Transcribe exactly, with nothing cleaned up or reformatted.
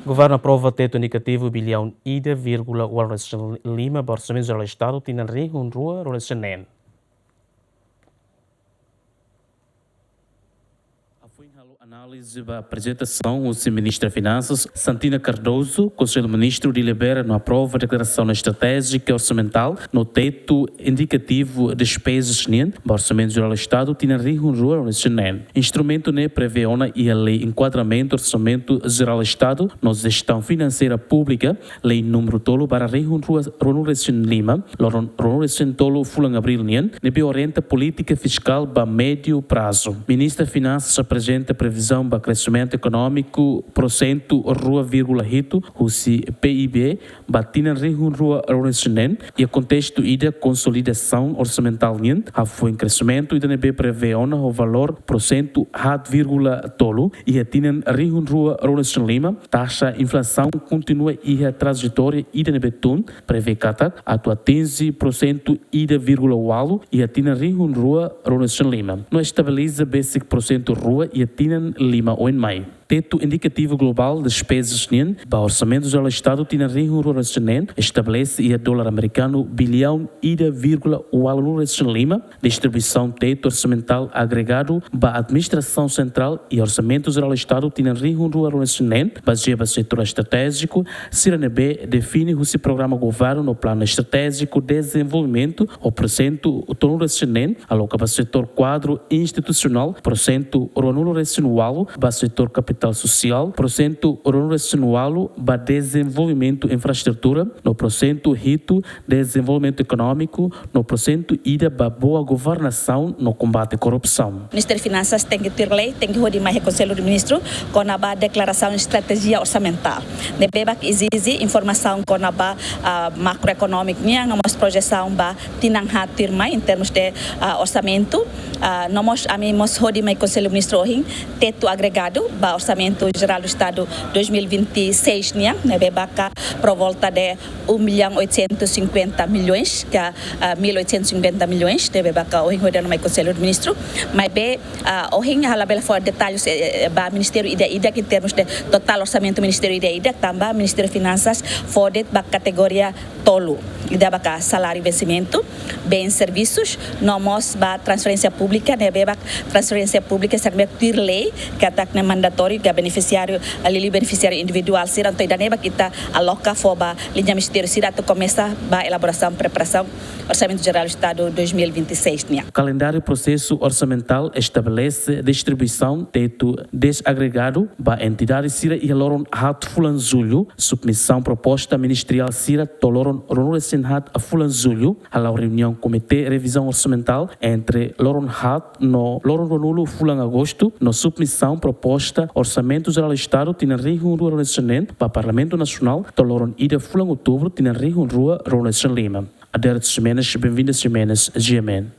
Governu aprova tetu indikativu biliaun ida vírgula ualu resin lima ba Orsamentu Jerál Estadu tinan rihun rua ruanulu resin neen. Hafoin halo análize ba aprezentasaun husi Ministra Finansas, Santina Cardoso, Konsellu Ministru delibera no aprova deklarasaun estratéjika orsamentál no tetu indikativu despezas nian ba Orsamentu Jerál Estadu tinan rihun rua ruanulu resin neen. Instrumentu ne'e prevee ona iha Lei Enkuadramentu Orsamentu Jerál Estadu no Jestaun Finanseira Públika, Lei númeru tolu barra rihun rua ruanulu resin lima, loron ruanulu resin tolu fulan Abríl nian, ne'ebé orienta polítika fiskál ba médiu prazu. Ministra Finansas aprezenta previzaun ba kreximentu ekonómiku porsentu rua vírgula hitu husi P I B ba tinan rihun rua ruanulu resin neen, iha kontestu ida konsolidasaun orsamentál nian, hafoin kreximentu ida ne'ebé prevee ona ho valór porsentu haat vírgula tolu iha tinan rihun rua ruanulu resin lima, taxa inflasaun kontinua iha trajetória ida ne'ebé tun, prevee katak atu atinje porsentu ida vírgula ualu iha tinan rihun rua ruanulu resin lima. No estabiliza besik porsentu rua iha tinan lima oin mai. Tetu indikativu globál despezas nian ba Orsamentu Jerál Estadu tinan rihun rua ruanulu resin neen estabelese iha dolar amerikanu biliaun ida vírgula ualunulu resin lima, distribuisaun tetu orsamentál agregadu ba Administrasaun Sentrál iha Orsamentu Jerál Estadu tinan rihun rua ruanulu resin neen, bazeia ba setór estratéjiku sira ne'ebé define husi programa governu no planu estratéjiku dezenvolvimentu, ho porsentu tolunulu resin neen aloka ba setór kuadru institusionál, porsentu ruanulu resin ualu ba setór kapitál sosiál, porsentu ruanulu resin ualu ba dezenvolvimentu infraestrutura, no porsentu hitu dezenvolvimentu ekonómiku, no porsentu ida ba boa governasaun no kombate korrupsaun. Ministériu Finansas tenke tuir lei, tenke hodi mai iha Konsellu de Ministru kona-ba deklarasaun estratéjia orsamentál. Ne'ebé bá ezije informasaun kona-ba, ah, makroekonómiku nian, no mós projesaun ba tinan haat tuirmai, em termos de, ah, orsamentu. Ah, no mós ami mós hodi mai Konsellu Ministru ohin tetu agregadu ba Orsamentu Jerál Estadu dois mil e vinte e seis nian, ne'ebé bá ka por volta de um bilhão oitocentos e cinquenta milhões, ka, ah, mil oitocentos e cinquenta milhões, ne'ebé bá ka ohin hodi mai Konsellu de Ministru. Maibé, ah, ohin ha'u labele fó detalles, eh, eh, ba ministériu ida-idak, em termos de totál orsamentu ministériu ida-idak, tanba Ministériu Finansas fó de'it ba kategoria tolu. Ida bá ka saláriu vensimentu, bens servisus, no mós ba transferénsia públika, ne'ebé bá transferénsia públika sira ne'ebé tuir lei, katak ne'e mandatóriu, ka benefisiáriu, ah, liuliu benefisiáriu individuál sira, entaun ida-ne'e bá ita aloka fó ba liña ministériu sira atu komesa ba elaborasaun, preparasaun Orsamentu Jerál Estadu dois mil e vinte e seis nian. Kalendáriu prosesu orsamentál estabelese distribuisaun tetu dezagregadu ba entidade sira iha loron haat fulan Jullu, submisaun proposta ministeriál sira to'o loron ruanulu resin haat fulan Jullu, hala'o reuniaun Komité Revizaun Orsamentál entre loron haat no loron ruanulu fulan Agostu, no submisaun proposta Orsamentu Jerál Estadu tinan rihun rua ruanulu resin neen ba Parlamentu Nasionál to'o loron ida fulan Outubru tinan rihun rua ruanulu resin lima. Adérito Ximenes, Benvinda Ximenes, G M N.